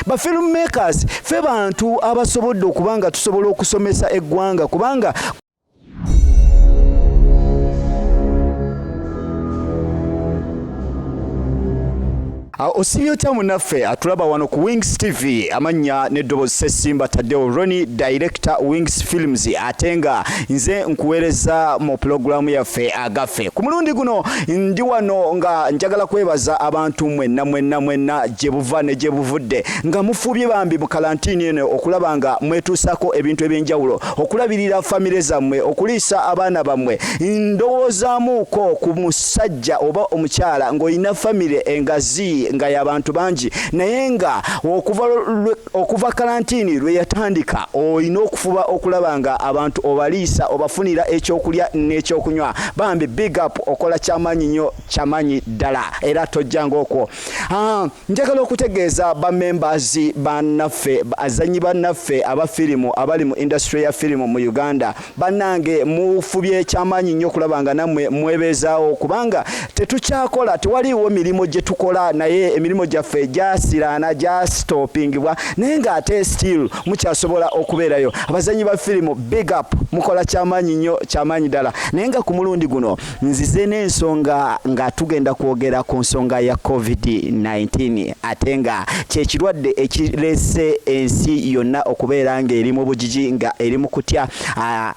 Ba film makers ffe bantu abasobodde okuba nga tusobola okusomesa eggwanga kubanga Osibye otya munaffe atulaba wano ku Wings TV, amannya n'eddoboozi Ssesimba Tadeo Ronnie, director Wings Films, ate nga nze nkuweereza mu pulogulaamu yaffe Agaffe. Ku mulundi guno ndi wano nga njagala kwebaza abantu mwenna mwenna mwenna gye buva ne gye buvudde nga mufubye bambi mu kalantiini eno okulaba nga mwetuusaako ebintu eby'enjawulo, okulabirira famire zammwe, okuliisa abaana bammwe. Ndowoozaamuuko ku musajja oba omukyala ng'olina famire engazi nga y'abantu bangi naye nga okuva kalantiini lwe yatandika olina okufuba okulaba nga abantu obaliisa, obafunira ekyokulya n'ekyokunywa. Bambi big up, okola kyamaanyi nnyo, kyamaanyi ddala era tojjanga okwo. Njagala okutegeeza ba members bannaffe, bazannyi bannaffe aba firimu abali mu industry ya firimu mu Uganda, bannange mufubye kyamaanyi nnyo okulaba nga nammwe mwebeezaawo kubanga tetukyakola, tewaliiwo mirimu gye tukola, naye emirimu gyaffe gyasiraana, gyasitopingibwa, naye ng'ate still mukyasobola okubeerayo. Abazannyi ba firimu big up, mukola kyamaanyi nnyo, kyamaanyi ddala. Naye nga ku mulundi guno nzize n'ensonga nga tugenda kwogera ku nsonga ya COVID-19, ate nga kye kirwadde ekireese ensi yonna okubeera ng'eri mu bugigi, nga eri mu kutya,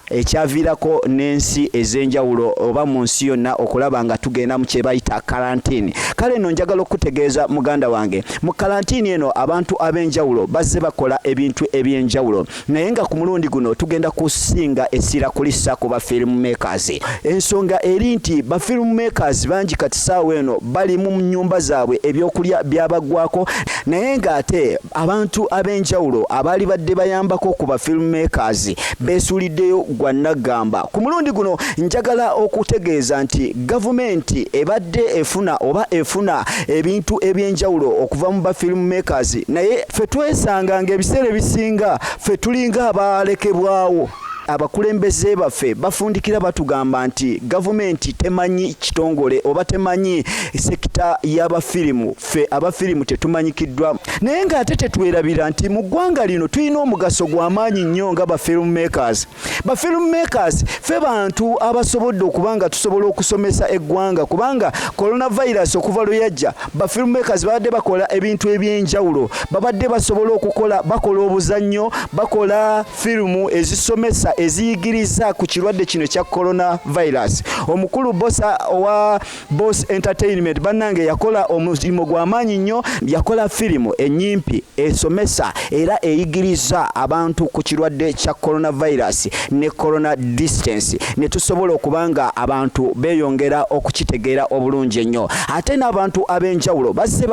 ekyaviirako n'ensi ez'enjawulo oba mu nsi yonna okulaba nga tugenda mu kye bayita kalantiini. Kale nno njagala okukutegeeza muganda wange, mu kalantiini eno abantu ab'enjawulo bazze bakola ebintu eby'enjawulo, naye nga ku mulundi guno tugenda kusinga essira kulissa ku ba film makers. Ensonga eri nti ba film makers bangi kati saawa eno bali mu nnyumba zaabwe, ebyokulya byabaggwako, naye ng'ate abantu ab'enjawulo abaali badde bayambako ku ba film makers beesuuliddeyo gwa nnaggamba. Ku mulundi guno njagala okutegeeza nti gavumenti ebadde efuna oba efuna ebintu eby'enjawulo okuva mu ba film makers, naye ffe twesanga ng'ebiseera ebisinga ffe tulinga abalekebwawo. Abakulembeze baffe bafundikira batugamba nti gavumenti temanyi kitongole oba temanyi sekita y'abafirimu, ffe abafirimu tetumanyikiddwa, naye ng'ate tetwerabira nti mu ggwanga lino tulina omugaso gwa maanyi nnyo nga ba film makers. Ba film makers ffe bantu abasobodde okuba nga tusobola okusomesa eggwanga, kubanga coronavirus okuva lwe yajja ba film makers babadde bakola ebintu eby'enjawulo, babadde basobola okukola, bakola obuzannyo, bakola firimu ezisomesa, eziyigiriza ku kirwadde kino ekya coronavirus. Omukulu Bosa owa Boss Entertainment bannange yakola omulimu gwa maanyi nnyo, yakola firimu ennyimpi esomesa era eyigiriza abantu ku kirwadde kya coronavirus ne corona distance, ne tusobola okuba nga abantu beeyongera okukitegeera obulungi ennyo. Ate n'abantu ab'enjawulo bazze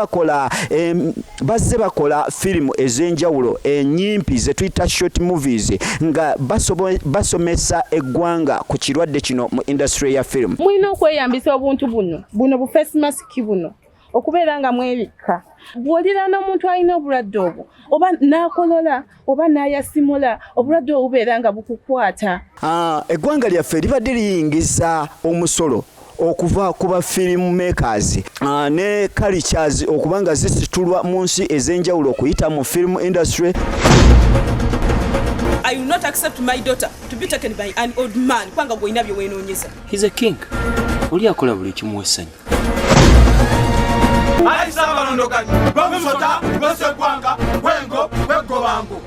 bakola firimu ez'enjawulo ennyimpi ze tuyita short movies nga basomesa eggwanga ku kirwadde kino mu industry ya firimu. Mulina okweyambisa obuntu buno, buno bu face mask buno, okubeera nga mwebikka. Bw'oliraana omuntu alina obulwadde obwo, oba n'akolola oba n'ayasimula, obulwadde obwo bubeera nga bukukwata. Eggwanga lyaffe libadde liyingiza omusolo okuva ku ba film makers ne cultures okuba nga zisitulwa mu nsi ez'enjawulo okuyita mu film industry. I will not accept my daughter to be taken by an old man kubanga gw'olina bye weenoonyeza. He's a king. Oli akola buli kimuwa essanyu. Ayi Ssaabalondoganyi, gwe musota, gwe sseggwanga, gwe ngo, gwe ggobango.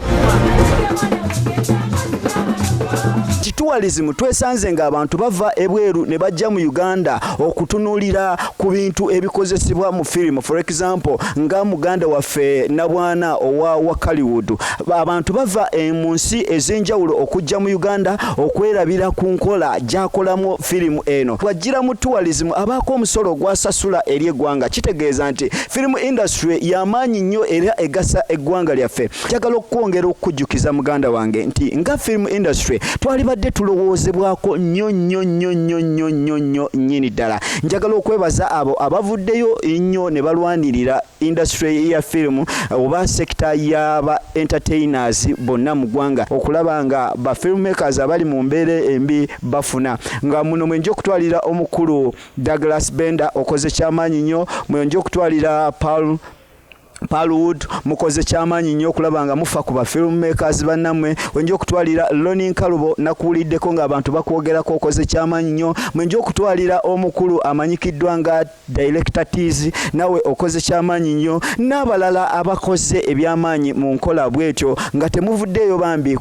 Tourism twesanze ng'abantu bava ebweru ne bajja mu Uganda okutunuulira ku bintu ebikozesebwa mu firimu. For example, nga muganda waffe Nabwana owa Wakaliwood, abantu bava mu nsi ez'enjawulo okujja mu Uganda okwerabira ku nkola gy'akolamu firimu eno. Bw'ajjira mu tourism abaako omusolo gw'asasula eri eggwanga. Kitegeeza nti film industry y'amaanyi nnyo era egasa eggwanga lyaffe. Njagala okwongera okukujjukiza muganda wange nti nga film industry twalibadde tulowoozebwako nnyo nnyo nnyo nnyo nnyo nnyo nnyo nnyini ddala. Njagala okwebaza abo abavuddeyo ennyo ne balwanirira industry ya film oba sector y'aba entertainers bonna mu ggwanga, okulaba nga ba filmmakers abali mu mbeera embi bafuna. Nga muno mwe nja okutwalira omukulu Douglas Bender, okoze kyamaanyi nnyo, mwe nja okutwalira Paul Palwood, mukoze kyamaanyi nnyo okulaba nga mufa ku ba filmmakers bannammwe. Wenja okutwalira Loni Nkalubo, nakuwuliddeko ng'abantu bakwogerako, okoze kyamaanyi nnyo. Mwenja okutwalira omukulu amanyikiddwa nga Director Tees, nawe okoze kyamaanyi nnyo, n'abalala abakoze ebyamaanyi mu nkola bwetyo nga temuvuddeeyo bambi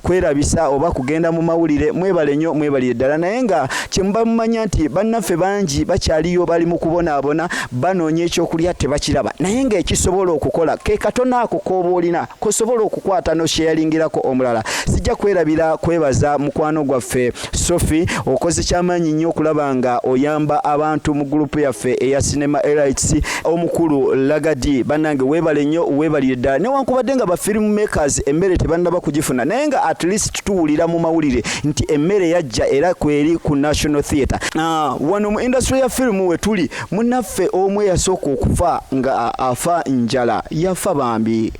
kwerabisa oba kugenda mu mawulire. Mwebale nnyo, mwebalire ddala. Naye nga kyemuba mumanya nti bannaffe bangi bakyaliyo bali mu kubonaabona, banoonya ekyokulya tebakiraba, naye ng'ekisobola okukola ke katono ako k'oba olina kosobola okukwata n'osheyalingirako omulala. Sijja kwerabira kwebaza mukwano gwaffe Sophie, okoze kyamaanyi nnyo okulaba nga oyamba abantu mu gurupu yaffe eya Cinema Elites. Omukulu Lagadi, bannange weebale nnyo, weebalire ddala. Newankubadde nga ba film makers emmere tebannaba kugifuna, naye nga at least tuwulira mu mawulire nti emmere yajja era kweri ku National Theatre. Wano mu industry ya film we tuli, munnaffe omu eyasooka okufa nga afa njala, yafa bambi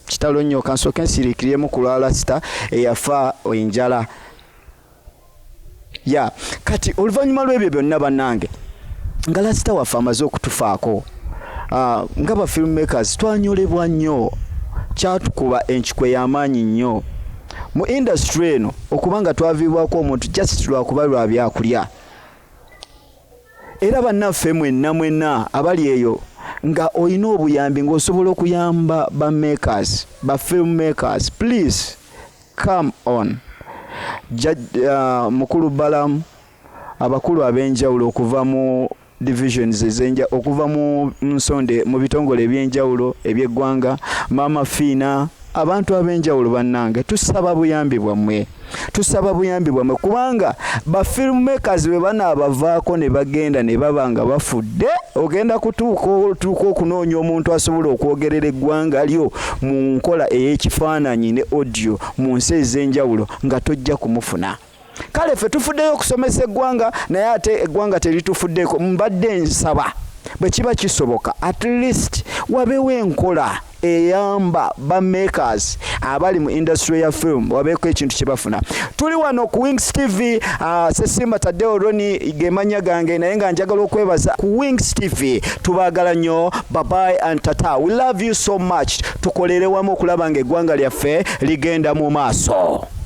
kitalo nnyo. Kansooke nsiriikiriyemu ku lwa Lasita eyafa enjala ya. Kati oluvannyuma lw'ebyo byonna, bannange, nga Lasita waffe amaze okutufaako, nga ba filmmakers twanyolebwa nnyo, kyatukuba enkikwe y'amaanyi nnyo mu industry eno okuba nga twaviibwako omuntu just lwakuba lwa byakulya. Era bannaffe mwenna mwenna abali eyo nga olina obuyambi ng'osobola okuyamba ba makers, ba film makers, please come on. Mukulu Balamu, abakulu ab'enjawulo okuva mu divisions ezenja, okuva mu nsonde, mu bitongole ebyenjawulo ebyeggwanga, Maama Fiina, abantu ab'enjawulo, bannange tusaba buyambi bwammwe, tusaba buyambi bwammwe, kubanga ba filmmakers bwe banaabavaako ne bagenda ne baba nga bafudde, ogenda kutuuka otuuka okunoonya omuntu asobola okwogerera eggwanga lyo mu nkola ey'ekifaananyi ne audio mu nsi ez'enjawulo nga tojja kumufuna. Kale ffe tufuddeyo okusomesa eggwanga, naye ate eggwanga teritufuddeeko. Mbadde nsaba bwe kiba kisoboka, at least wabeewo enkola eyamba ba makers abali mu industry ya film, wabeeko ekintu kye bafuna. Tuli wano ku Wings TV. Sesimba Tadeo Roni gemanya gange, naye nga njagala okwebaza ku Wings TV. Tubaagala nnyo. Bye and tata, we love you so much. Tukolere wamu okulaba nga eggwanga lyaffe ligenda mu maaso.